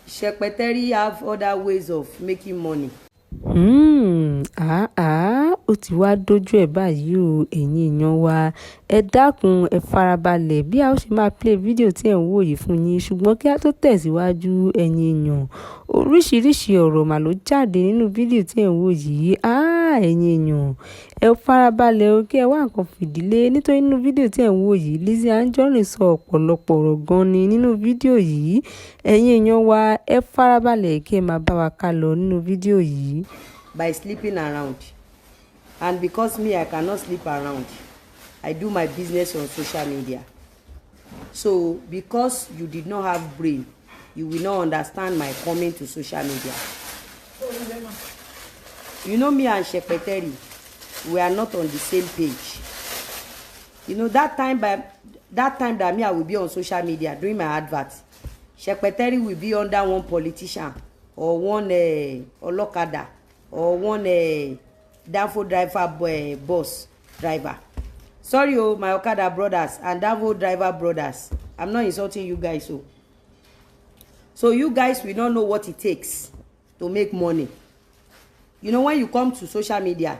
Shekpeteri have other ways of making money. Ó ti wá dójú ẹ̀ báyìí o, ẹ̀yin èèyàn wa. Ẹ dákun, ẹ farabalẹ̀ bí a ó ṣe máa play fídíò tí ẹ̀ ń wò yìí fún yín. Ṣùgbọ́n kí a tó tẹ̀síwájú, ẹ̀yin èèyàn, oríṣiríṣi ọ̀rọ̀ mà ló jáde nínú fídíò tí ẹ̀ ń wò yìí. Ẹ̀yin èèyàn, ẹ farabalẹ̀ o kí ẹ wá nǹkan fìdílé. Nítorí nínú fídíò tí ẹ̀ ń wò yìí, Lizzy Anjorin sọ ọ̀pọ̀lọpọ̀ ọ̀rọ̀ gan ni nínú fídíò yìí. Ẹ̀yin èèyàn wa, ẹ farabalẹ̀ kí ẹ máa bá wa ká lọ nínú fídíò yìí. By sleeping around. And because me, I cannot sleep around, I do my business on social media. So because you did not have brain, you will not understand my coming to social media. Me and Shekpeteri, we are not on the same page. That time that me, I will be on social media doing my advert. Shekpeteri will be under one politician or one olokada or one Davo driver bus driver. Sorry, my Okada brothers and Davo driver brothers. I'm not insulting you guys. So you guys will not know what it takes to make money. When you come to social media,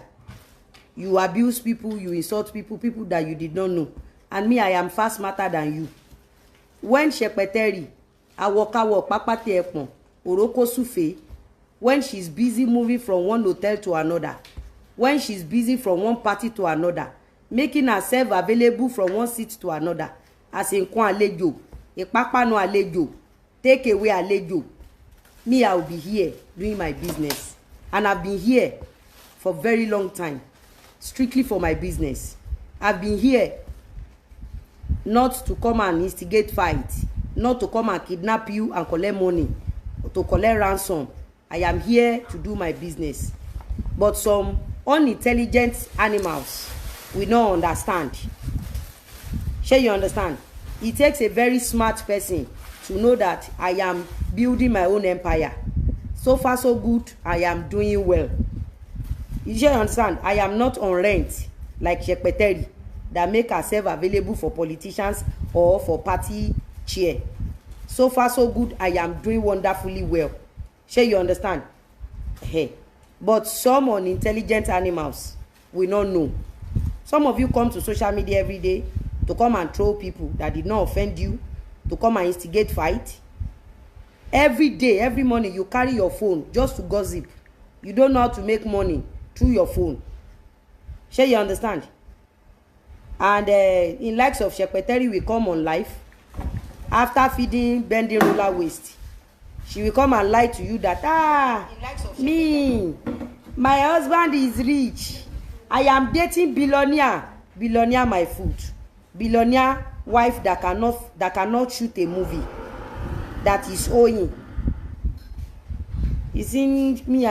you abuse people, you insult people that you did not know. And me, I am far smarter than you. When Shekpeteri, Awokawo, Papate Ekpon, Oroko Sufe, when she's busy moving from one hotel to another, when she's busy from one party to another, making herself available from one seat to another, as in Kwan Alejo, Epapa no Alejo, take away Alejo, me, I will be here doing my business. And I've been here for a very long time, strictly for my business. I've been here not to come and instigate fight, not to come and kidnap you and collect money, or to collect ransom. I am here to do my business. But some unintelligent animals will not understand. Shall you understand? It takes a very smart person to know that I am building my own empire. So far so good, I am doing well. You shall understand? I am not on rent like Shekpeteri that make herself available for politicians or for party chair. So far so good, I am doing wonderfully well. Shall you understand? Hey. But some unintelligent animals will not know. Some of you come to social media every day to come and troll people that did not offend you, to come and instigate fight. Every day, every morning, you carry your phone just to gossip. You don't know how to make money through your phone. Shall you understand? And in likes of Shekpeteri will come on live after feeding bending roller waist. She will come and lie to you that me, my husband is rich. I am dating billionaire. Billionaire my food. Billionaire wife that cannot shoot a movie. That is owing. You see me,